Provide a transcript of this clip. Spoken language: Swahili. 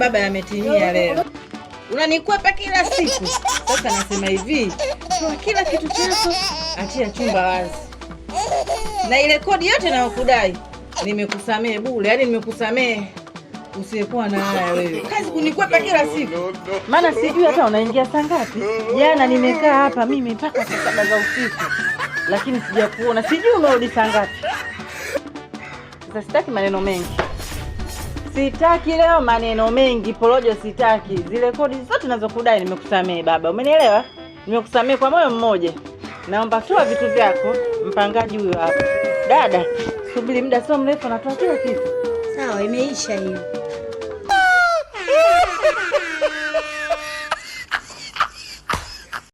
baba yametimia leo. Unanikwepa kila siku. Sasa nasema hivi, toa kila kitu chako, achia chumba wazi. Na ile kodi yote nayokudai nimekusamehe bure, yaani nimekusamehe. Usiyekuwa na haya wewe, kazi kunikwepa kila siku, maana sijui hata unaingia saa ngapi. Jana nimekaa hapa mimi mpaka saa 7 za usiku, lakini sijakuona, sijui umerudi saa ngapi. Sasa sitaki maneno mengi, sitaki leo maneno mengi, porojo sitaki. Zile kodi zote nazokudai nimekusamehe baba, umenielewa? Nimekusamehe kwa moyo mmoja. Naomba toa vitu vyako, mpangaji huyo hapa. Dada, subiri muda sio mrefu, natoa kila kitu. Sawa, imeisha hiyo.